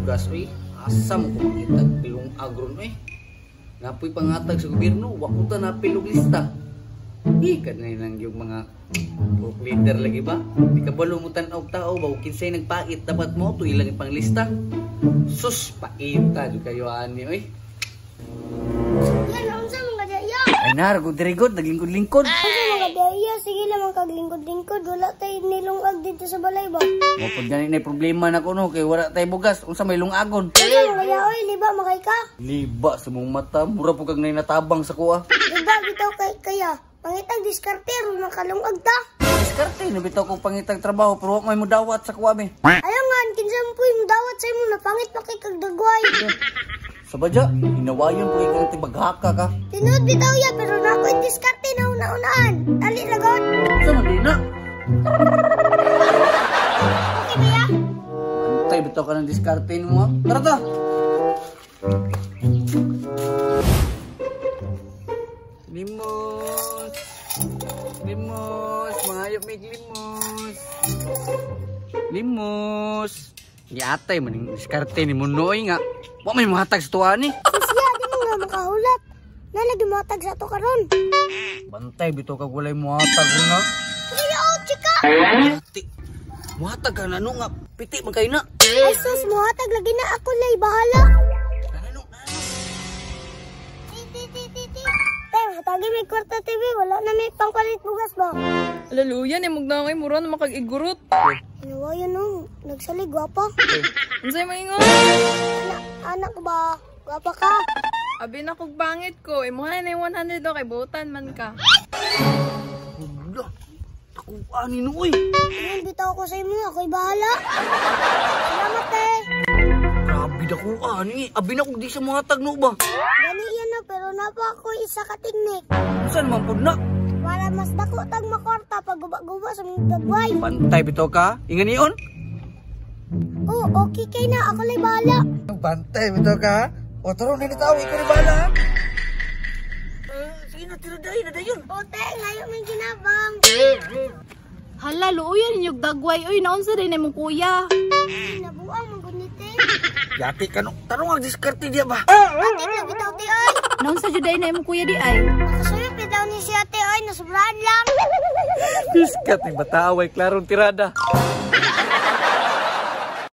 Bugas oy. Asa mo ko makitag pilong agron oy. Napoy pangatag sa gobyerno, wa ko ta napilog lista. Di ka na nang yung mga group leader lagi ba? Di ka balo mo tan-aw tao ba kinsay nagpait dapat mo to ilang ipanglista. Sus, paita jud kayo ani oy. Yan, unsa mga daya? Ay nar, good rigod, naglingkod-lingkod. Unsa mga daya? Sige lang kaglingkod-lingkod. Wala tay nilungag dito sa balay ba? Mo pud gani na problema na kuno kay wala tay bugas, unsa may lungagon. Unsa mga daya? Oy, liba makay ka? Liba sa mong mata, mura po kag natabang sa kuha. Liba bitaw kay kaya. Pangitag diskarte ron makalungag ta. Diskarte na bitaw kong pangitag trabaho pero wa may mudawat sa kuha be. Ayaw nga, kinsa mo po'y mudawat sa imo napangit pa kay kag dagway. Sa badya, hinawayon po kang tibaghaka ka. Tinuod bitaw ya pero na ako'y diskarte na una-unaan. Dali lagot. Sa man di na? Okay ba ya? Antay bitaw ka ng diskarte nimo. Ha? Tara ta. Limos. Limos, mangayop mig limos. Limos. Giatay man ning diskarte ni Munoy nga. Wa may muhatag sa tuwa ni. Siya, di mo nga makahulat. Nalagi mo hatag sa ato karon. Bantay bitaw kag walay muhatag na. Sige, oh, chika. Ati, muhatag ka na no nga. Piti man kayo na. Ay sus, muhatag lagi na ako lay bahala. Nanano, nanano. Ti, ti, ti, ti, ti. Tay, hatagi may kwarta TV, wala na may pangpalit bugas ba? Hallelujah, ni mugna kay mura na makag-igurot. Hinawayan no, nagsalig, gwapa. Unsay maingon? Anak, anak ko ba? Gwapa ka? Abi na kog pangit ko, imuha na yung 100 do kay butan man ka. Hala, takuan ni Noy. Ngayon, bitaw ko sa imo, ako'y bahala. Salamat, te. Grabe dakuan ni. Abi na kog di sa muhatag no ba? Gani yan no, pero napa ako isa ka teknik. Unsa naman pud na? Para mas dako tag makwarta pag guba-guba sa mga dagway. Bantay bitaw ka. Inganion. Oh, okay kay na, ako lay bahala. Bantay bitaw ka. O taro ni tao ikaw ni bahala. Sige na tira dayon na dayon. O, te, ngayon may ginabang. Hala, luoyan ninyog dagway. Uy, naunsa din na imong kuya. Nabuang mga gunite. Yati ka no. Tarong ang diskarte diya ba? Ate, lagi daw, te, oy. Naunsa jud na imong kuya di ay. Nakasuyop daw ni siya, te, oy. Nasubrahan lang. Diskat ni bata away klarong tirada.